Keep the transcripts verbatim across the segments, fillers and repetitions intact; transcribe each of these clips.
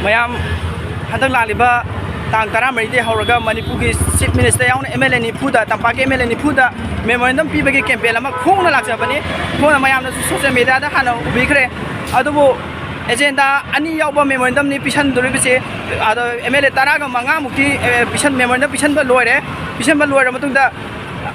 ꯃꯌꯥꯝ, ꯍꯟꯗꯛ ꯂꯥꯛꯂꯤꯕ ꯇꯥꯡ ꯇꯔꯥꯃꯔꯤꯗꯒꯤ ꯍꯧꯔꯒ ꯃꯅꯤꯄꯨꯔꯒꯤ Chief Minister ꯌꯥꯎꯅ M L A ꯅꯤꯐꯨꯗ, ꯇꯝꯄꯥꯛꯀꯤ M L A ꯅꯤꯐꯨꯗ memorandum ꯄꯤꯕꯒꯤ campaign ꯑꯃ ꯈꯣꯡꯅ ꯂꯥꯛꯆꯕꯅꯤ꯫ ꯈꯣꯡꯅ ꯃꯌꯥꯝꯅꯁꯨ social media ꯗ ꯍꯥꯟꯅ ꯎꯕꯤꯈ꯭ꯔꯦ꯫ ꯑꯗꯨꯕꯨ agenda ꯑꯅꯤ ꯌꯥꯎꯕ memorandum ꯅꯤ ꯄꯤꯁꯟꯗꯣꯔꯤꯕꯁꯦ꯫ ꯑꯗꯣ M L A ꯇꯔꯥꯒ ꯃꯉꯥꯃꯨꯛꯇꯤ, ꯑꯦ, ꯄꯤꯁꯟ-, memorandum ꯄꯤꯁꯟꯕ ꯂꯣꯏꯔꯦ꯫ ꯄꯤꯁꯟꯕ ꯂꯣꯏꯔ ꯃꯇꯨꯡꯗ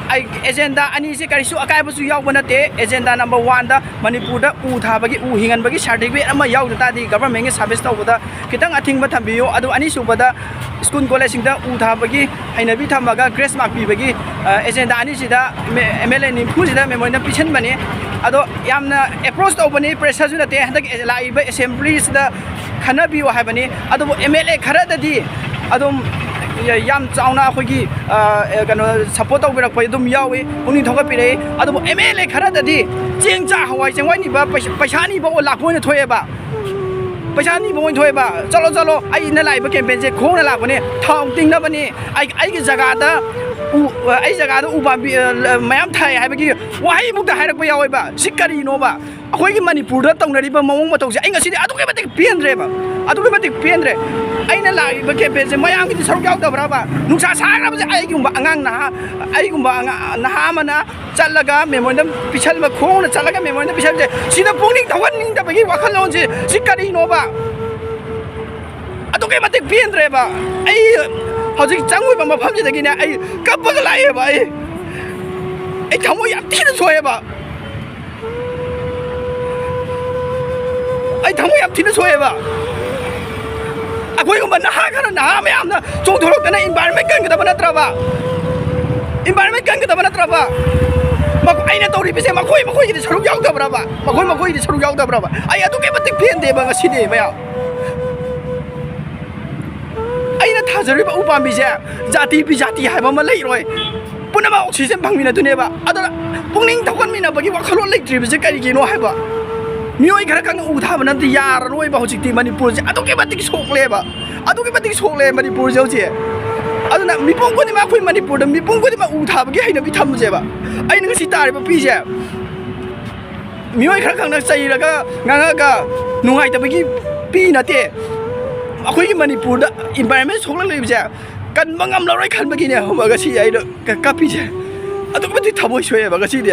ꯑꯩ agenda ꯑꯅꯤꯁꯦ ꯀꯔꯤꯁꯨ ꯑꯀꯥꯏꯕꯁꯨ ꯌꯥꯎꯕ ꯅꯠꯇꯦ꯫ Agenda number one ꯗ ꯃꯅꯤꯄꯨꯔꯗ ꯎ ꯊꯥꯕꯒꯤ, ꯎ ꯍꯤꯡꯍꯟꯕꯒꯤ certificate ꯑꯃ ꯌꯥꯎꯗ ꯇꯥꯔꯗꯤ government ꯀꯤ service ꯇꯧꯕꯗ ꯈꯤꯇꯪ ꯑꯊꯤꯡꯕ ꯊꯝꯕꯤꯌꯨ꯫ ꯑꯗꯨ ꯑꯅꯤꯁꯨꯕꯗ school college ꯁꯤꯡꯗ ꯎ ꯊꯥꯕꯒꯤ ꯍꯩꯅꯕꯤ ꯊꯝꯃꯒ grace mark ꯄꯤꯕꯒꯤ, ꯑ, agenda ꯑꯅꯤꯁꯤꯗ ꯃꯦ-, M L A ꯅꯤꯐꯨꯁꯤꯗ memorandum ꯄꯤꯁꯟꯕꯅꯤ꯫ ꯑꯗꯣ ꯌꯥꯝꯅ approach ꯇꯧꯕꯅꯤ, pressure ꯁꯨ ꯅꯠꯇꯦ꯫ ꯍꯟꯗꯛ ꯂꯥꯛꯏꯕ assembly ꯁꯤꯗ ꯈꯟꯅꯕꯤꯌꯨ ꯍꯥꯏꯕꯅꯤ꯫ ꯑꯗꯨꯕꯨ M L A ꯈꯔꯗꯗꯤ ꯑꯗꯨꯝ ꯌꯥꯝ ꯆꯥꯎꯅ ꯑꯩꯈꯣꯏꯒꯤ, ꯑ, ꯀꯩꯅꯣ, support ꯇꯧꯕꯤꯔꯛꯄ ꯑꯗꯨꯝ ꯌꯥꯎꯏ, ꯄꯨꯛꯅꯤꯡ ꯊꯧꯒꯠꯄꯤꯔꯛꯏ꯫ ꯑꯗꯨꯕꯨ M L A ꯈꯔꯗꯗꯤ ꯆꯦꯡ ꯆꯥꯛ ꯍꯋꯥꯏ ꯆꯦꯡꯋꯥꯏ ꯅꯤꯕ, ꯄꯩꯁꯥ, ꯄꯩꯁꯥ ꯅꯤꯕ ꯑꯣꯏꯅ ꯂꯥꯛꯄ ꯑꯣꯏꯅ ꯊꯣꯛꯑꯦꯕ꯫ ꯄꯩꯁꯥ ꯅꯤꯕ ꯑꯣꯏꯅ ꯊꯣꯛꯑꯦꯕ꯫ "ꯆꯠꯂꯣ, ꯆꯠꯂꯣ, ꯑꯩꯅ ꯂꯥꯛꯏꯕ campaign ꯁꯦ ꯈꯣꯡꯅ ꯂꯥꯛꯄꯅꯦ, ꯊꯥꯎ ꯇꯤꯡꯅꯕꯅꯦ, ꯑꯩ, ꯑꯩꯒꯤ ꯖꯒꯥꯗ ꯎ, ꯑꯩ ꯖꯒꯥꯗ ꯎ ꯄꯥꯝꯕꯤ, ꯑ, ꯃꯌꯥꯝ ꯊꯥꯏ" ꯍꯥꯏꯕꯒꯤ ꯋꯥꯍꯩꯃꯨꯛꯇ ꯍꯥꯏꯔꯛꯄ ꯌꯥꯎꯋꯦꯕ꯫ ꯁꯤ ꯀꯔꯤꯅꯣꯕ? ꯑꯩꯈꯣꯏꯒꯤ ꯃꯅꯤꯄꯨꯔꯗ ꯇꯧꯅꯔꯤꯕ ꯃꯑꯣꯡ ꯃꯇꯧꯁꯦ ꯑꯩ ꯉꯁꯤꯗꯤ ꯑꯗꯨꯛꯀꯤ ꯃꯇꯤꯛ ꯄꯦꯟꯗ꯭ꯔꯦꯕ, ꯑꯗꯨꯛꯀꯤ ꯃꯇꯤꯛ ꯄꯦꯟꯗ꯭ꯔꯦ꯫ ꯑꯩꯅ ꯂꯥꯛꯏꯕ campaign ꯁꯦ ꯃꯌꯥꯝꯒꯤꯗꯤ ꯁꯔꯨꯛ ꯌꯥꯎꯗꯕ꯭ꯔꯕ? ꯅꯨꯡꯁꯥ ꯁꯥꯈ꯭ꯔꯕꯁꯦ ꯑꯩꯒꯨꯝꯕ ꯑꯉꯥꯡ ꯅꯍꯥ, ꯑꯩꯒꯨꯝꯕ ꯑꯉꯥꯡ ꯅꯍꯥ ꯑꯃꯅ ꯆꯠꯂꯒ memorandum ꯄꯤꯁꯟꯕ, ꯈꯣꯡꯅ ꯆꯠꯂꯒ memorandum ꯄꯤꯁꯟꯕꯁꯦ, ꯁꯤꯗ ꯄꯨꯛꯅꯤꯡ ꯊꯧꯒꯠꯅꯤꯡꯗꯕꯒꯤ ꯋꯥꯈꯜꯂꯣꯟꯁꯦ ꯁꯤ ꯀꯔꯤꯅꯣꯕ? ꯑꯗꯨꯛꯀꯤ ꯃꯇꯤꯛ ꯄꯦꯟꯗ꯭ꯔꯦꯕ꯫ ꯑꯩ ꯍꯧꯖꯤꯛ ꯆꯪꯉꯤꯕ ꯃꯐꯝꯁꯤꯗꯒꯤꯅꯦ, ꯑꯩ ꯀꯞꯄꯒ ꯂꯥꯛꯑꯦꯕ꯫ ꯑꯩ, ꯑꯩ ꯊꯃꯣꯏ ꯌꯥꯝ ꯊꯤꯅ ꯁꯣꯛꯑꯦꯕ꯫ ꯑꯩ ꯊꯃꯣꯏ ꯌꯥꯝ ꯊꯤꯅ ꯁꯣꯛꯑꯦꯕ꯫ ꯑꯩꯈꯣꯏꯒꯨꯝꯕ ꯅꯍꯥ ꯈꯔ, ꯅꯍꯥ ꯃꯌꯥꯝꯅ ꯆꯣꯡꯊꯣꯔꯛꯇꯅ environment ꯀꯟꯒꯗꯕ ꯅꯠꯇ꯭ꯔꯕ? Environment ꯀꯟꯒꯗꯕ ꯅꯠꯇ꯭ꯔꯕ? ꯃꯈꯣ-, ꯑꯩꯅ ꯇꯧꯔꯤꯕꯁꯦ ꯃꯈꯣꯏ ꯃꯈꯣꯏꯒꯤꯗꯤ ꯁꯔꯨꯛ ꯌꯥꯎꯗꯕ꯭ꯔꯕ? ꯃꯈꯣꯏ ꯃꯈꯣꯏꯒꯤꯗꯤ ꯁꯔꯨꯛ ꯌꯥꯎꯗꯕ꯭ꯔꯕ? ꯑꯩ ꯑꯗꯨꯛꯀꯤ ꯃꯇꯤꯛ ꯄꯦꯟꯗꯦꯕ ꯉꯁꯤꯗꯤ ꯃꯌꯥꯝ꯫ ꯑꯩꯅ ꯊꯥꯖꯔꯤꯕ ꯎꯄꯥꯝꯕꯤꯁꯦ ꯖꯥꯇꯤ ꯕꯤꯖꯥꯇꯤ ꯍꯥꯏꯕ ꯑꯃ ꯂꯩꯔꯣꯏ꯫ ꯄꯨꯝꯅꯃꯛ oxygen ꯐꯪꯃꯤꯟꯅꯗꯣꯏꯅꯦꯕ꯫ ꯑꯗꯨꯅ ꯄꯨꯛꯅꯤꯡ ꯊꯧꯒꯠꯃꯤꯟꯅꯕꯒꯤ ꯋꯥꯈꯜꯂꯣꯟ ꯂꯩꯇ꯭ꯔꯤꯕꯁꯦ ꯀꯔꯤꯒꯤꯅꯣ ꯍꯥꯏꯕ? ꯃꯤꯑꯣꯏ ꯈꯔ ꯈꯛꯅ ꯎ ꯊꯥꯕꯅꯗꯤ ꯌꯥꯔꯔꯣꯏꯕ꯫ ꯍꯧꯖꯤꯛꯇꯤ ꯃꯅꯤꯄꯨꯔꯁꯦ ꯑꯗꯨꯛꯀꯤ ꯃꯇꯤꯛ ꯁꯣꯛꯂꯦꯕ, ꯑꯗꯨꯛꯀꯤ ꯃꯇꯤꯛ ꯁꯣꯛꯂꯦ ꯃꯅꯤꯄꯨꯔꯁꯦ ꯍꯧꯖꯤꯛ꯫ ꯑꯗꯨꯅ ꯃꯤꯄꯨꯝ ꯈꯨꯗꯤꯡꯃꯛ, ꯑꯩꯈꯣꯏ ꯃꯅꯤꯄꯨꯔꯗ ꯃꯤꯄꯨꯝ ꯈꯨꯗꯤꯡꯃꯛ ꯎ ꯊꯥꯕꯒꯤ ꯍꯩꯅꯕꯤ ꯊꯝꯁꯦꯕ꯫ ꯑꯩꯅ ꯉꯁꯤ ꯇꯥꯔꯤꯕ ꯄꯤꯁꯦ ꯃꯤꯑꯣꯏ ꯈꯔ ꯈꯛꯅ ꯆꯩꯔꯒ ꯉꯥꯡꯉꯒ ꯅꯨꯡꯉꯥꯏꯇꯕꯒꯤ ꯄꯤ ꯅꯠꯇꯦ꯫ ꯑꯩꯈꯣꯏꯒꯤ ꯃꯅꯤꯄꯨꯔꯗ environment ꯁꯣꯛꯂꯛꯂꯤꯕꯁꯦ ꯀꯟꯕ ꯉꯝꯂꯔꯣꯏ ꯈꯟꯕꯒꯤꯅꯦ, ꯈꯪꯕ꯭ꯔꯥ? ꯉꯁꯤ ꯑꯩꯅ ꯀ-, ꯀꯞꯄꯤꯁꯦ꯫ ꯑꯗꯨꯛꯀꯤ ꯃꯇꯤꯛ ꯊꯃꯣꯏ ꯁꯣꯛꯑꯦꯕ ꯉꯁꯤꯗꯤ꯫